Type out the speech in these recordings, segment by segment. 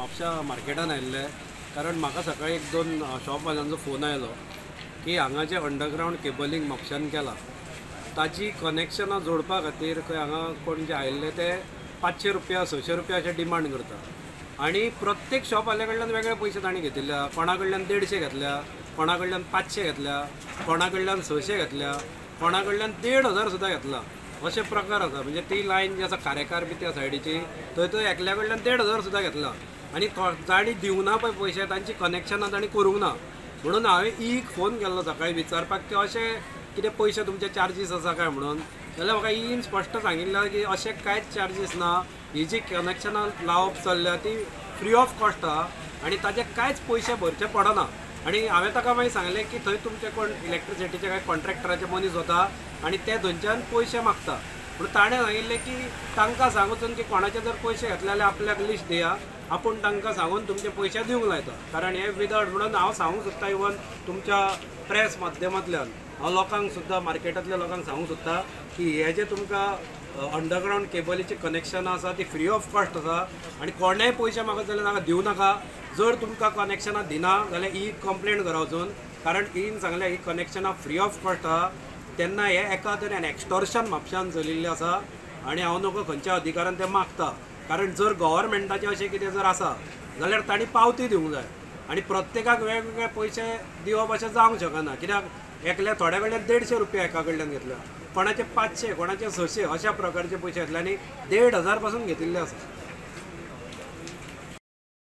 म्हापशा मार्केटान आयिल्ले कारण म्हाका सकाळी एक दोन शॉपवाल्यांचो फोन आयलो की हांगा जे अंडरग्रावंड केबलिंग म्हापशान केला ताची कनेक्शनां जोडपा खातीर खंय हांगा कोण जे आयिल्ले ते 500 रुपया 600 रुपया अशें डिमांड करता आनी प्रत्येक शॉपवाल्या कडल्यान वेगळे पयशे तांणी घेतिल्ले. कोणा कडल्यान 150 घेतल्या, कोणा कडल्यान 500 घेतल्या, कोणा कडल्यान 600 घेतल्या, कोणा कडल्यान 1500 सुद्दां घेतला. अशे प्रकार आसा. म्हणजे ती लायन जी आसा खारेकार बी त्या सायडीची थंय थंय एकल्या कडल्यान 1500 सुद्दां घेतला आनी जाणी दिवना पळय पयशे तांची कनेक्शनां तांणी करूंक ना. म्हणून हांवें ईक फोन केल्लो सकाळी विचारपाक की अशें कितें पयशे तुमचे चार्जीस आसा काय म्हणून, जाल्यार म्हाका ईन स्पश्ट सांगिल्लें की अशें कांयच चार्जीस ना, ही जी कनेक्शनां लावप चल्ल्या ती फ्री ऑफ कॉस्ट आहा आनी ताजे कांयच पयशे भरचे पडना. आनी हांवें ताका मागीर सांगलें की थंय तुमचे कोण इलेक्ट्रिसिटीचे कांय कॉन्ट्रॅक्टराचे मनीस वता आनी ते थंयच्यान पयशे मागता. पूण ताणें सांगिल्लें की तांकां सांग वचून की कोणाचे जर पयशे घेतले जाल्यार आपल्याक लिस्ट दिया, आपूण तांकां सांगून तुमचे पयशे दिवंक लायता. कारण हे विदाउट म्हणून हांव सांगूंक सोदता इवन तुमच्या प्रेस माध्यमांतल्यान हांव लोकांक सुद्दां मार्केटांतल्या लोकांक सांगूंक सोदता की हे जे तुमकां अंडरग्रावंड केबलीची कनेक्शनां आसा ती फ्री ऑफ कॉस्ट आसा आनी कोणेय पयशे मागत जाल्यार ताका दिवं नाका. जर तुमकां कनेक्शनां दिना जाल्यार ही कंप्लेन करा वचून, कारण ईन सांगलें ही कनेक्शनां फ्री ऑफ कॉस्ट आहा. तेन्ना हे एका तरेन एक्स्टॉर्शन म्हापशान चलिल्लें आसा आनी हांव नको खंयच्या अधिकारान ते मागता. कारण जर गव्हर्मेंटाचें अशें कितें जर आसा जाल्यार तांणी पावती दिवंक जाय आनी प्रत्येकाक वेगवेगळे पयशे दिवप अशें जावंक शकना. कित्याक एकल्या थोड्या कडल्यान 150 रुपया एका कडल्यान घेतल्या, कोणाचे 500 कोणाचे 600 अशा प्रकारचे पयशे घेतले आनी 1500 पासून घेतिल्ले आसा.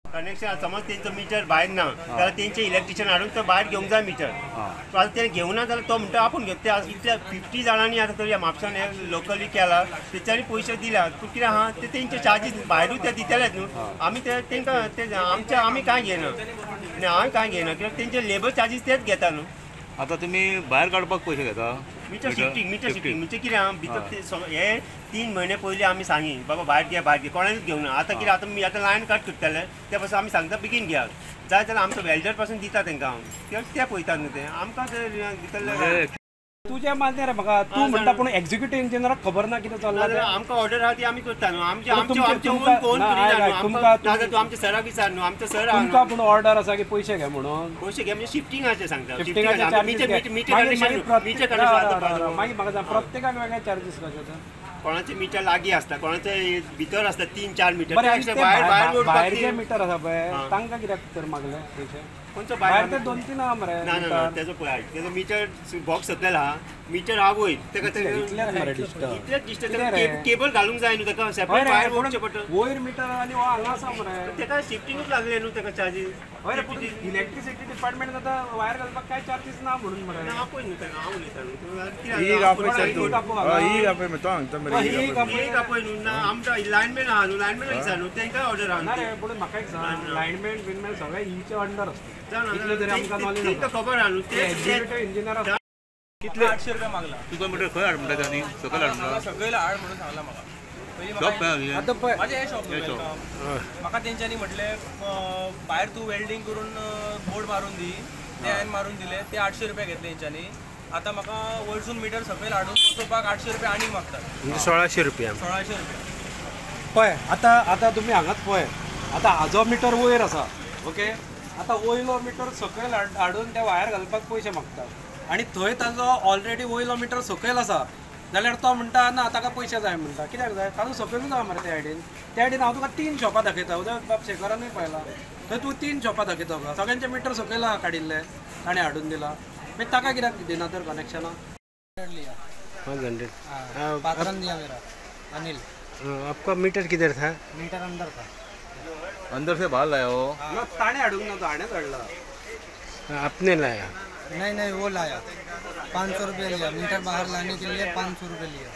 कनेक्शन समज तेंचो मिटर भायर ना जाल्यार तेंचे इलेक्ट्रिशियन हाडून तो भायर घेवंक जाय मिटर. आतां तेणें घेवना जाल्यार तो म्हणटा आपूण घेता. ते इतल्या 50 जाणांनी आतां तरी म्हापशान हे लोकली केला तेच्यांनी पयशे दिल्या, पूण कितें आहा ते तेंचे चार्जीस भायरूच ते दितलेच न्हू. आमी ते तेंकां ते आमचे आमी कांय घेयना आनी हांवें कांय घेयना कित्याक तेंचे लेबर चार्जीस तेच घेता न्हू. आतां तुमी भायर काडपाक पयशे घेता मिटर शिफ्टींग, मिटर शिफ्टींग म्हणजे कितें आहा भितर हे 3 म्हयने पयलीं आमी सांगी बाबा भायर घे भायर घे, कोणाकूच घेवना. आतां कितें आतां आतां लायन कट करतले ते पासून आमी सांगता बेगीन घेयात, जाय जाल्यार आमचो वेल्डर पासून दिता तेंकां हांव, कित्याक ते पळयतात न्हू ते आमकां ते भितरले. तुजें मान्य रे म्हाका, तूं म्हणटा पूण एक्झिक्युटीव इंजिनियराक खबर ना कितें चल्लां. आमकां ऑर्डर आहा ती आमी करता न्हू, आमचे आमचे ओन कोण करिना न्हू. तूं आमच्या सराक विचार न्हू, आमचो सर तुमकां पूण ऑर्डर आसा की पयशे घे म्हणून. पयशे घे म्हणजे शिफ्टिंगाचे सांगता, मागीर म्हाका सांग प्रत्येकाक वेगळे चार्जीस कशे? कोणाचे मिटर लागीं आसता, कोणाचे भितर आसता 3-4 मिटर. भायरचे मिटर आसा पळय तांकां कित्याक तर मागले पयशे? खंयचो भायर ते 2-3 आहा मरे. ना ना तेजो पळय तेजो मिटर बॉक्स सकयल आहा, मिटर आहा वयर तेका इतलेच डिस्टन्स केबल घालूंक जाय न्हू तेका सेपरेट वायर ओडचें पडटा. वयर मिटर आनी हांगा आसा मरे तेका शिफ्टिंगूच लागलें न्हू तेका चार्जीस. हय रे, पूण इलेक्ट्रिसिटी डिपार्टमेंट आतां वायर घालपाक कांय चार्जीस ना म्हणून मरे. ना आपय न्हू तेका, हांव उलयता न्हू. एक आपय न्हू ना आमकां लायनमॅन आहा न्हू, लायनमॅन विचार न्हू तेंकां ऑर्डर आहा. ना रे, पूण म्हाका एक सांग, लायनमॅन बिनमॅन सगळे ईचे अंडर आसता. तेंकां खबर आहा न्हू ते एक्झिक्युटीव इंजिनियर आसता. कितले 800 रुपया मागला तुका मिटर खंय हाड म्हणटा तांणी? सकयल हाड म्हणटा, सकयल हाड म्हणून सांगला म्हाका. म्हाजें हें शॉप म्हाका तेंच्यांनी म्हटलें भायर तूं वेल्डींग करून बोर्ड मारून दी, ते हांवें मारून दिले, ते 800 रुपया घेतले तेंच्यांनी. आतां म्हाका वयरसून मिटर सकयल हाडून बसोवपाक 800 रुपया आनीक मागतात, म्हणजे 1600 रुपया. 1600 रुपया पळय आतां आतां तुमी हांगाच पळय, आतां हाजो मिटर वयर आसा, ओके. आतां वयलो मिटर सकयल हाडून ते वायर घालपाक पयशे मागता आनी थंय ताजो ऑलरेडी वयलो मिटर सकयल आसा जाल्यार तो म्हणटा ना ताका पयशे जाय म्हणटा. कित्याक जाय? ताजो सकयलूच आहा मरे त्या सायडीन. त्या सायडीन हांव तुका 3 शॉपां दाखयता, उदय बाब शेखरानूय पळयला थंय तूं 3 शॉपां दाखयता तुका, सगळ्यांचे मिटर सकयल आहा काडिल्ले ताणें हाडून दिला. मागीर ताका कित्याक दिना तर कनेक्शनां? 500 अनिल, आपका मीटर किधर था? मीटर अंदर था, अंदर से बाहर लाया हो ना, ताणें हाडूंक ना, तो हाणेंच हाडला. आपने लाया? नहीं नहीं, वो लाया, 500 रुपये लिया मीटर बाहर लाने के लिए, 500 रुपये लिया.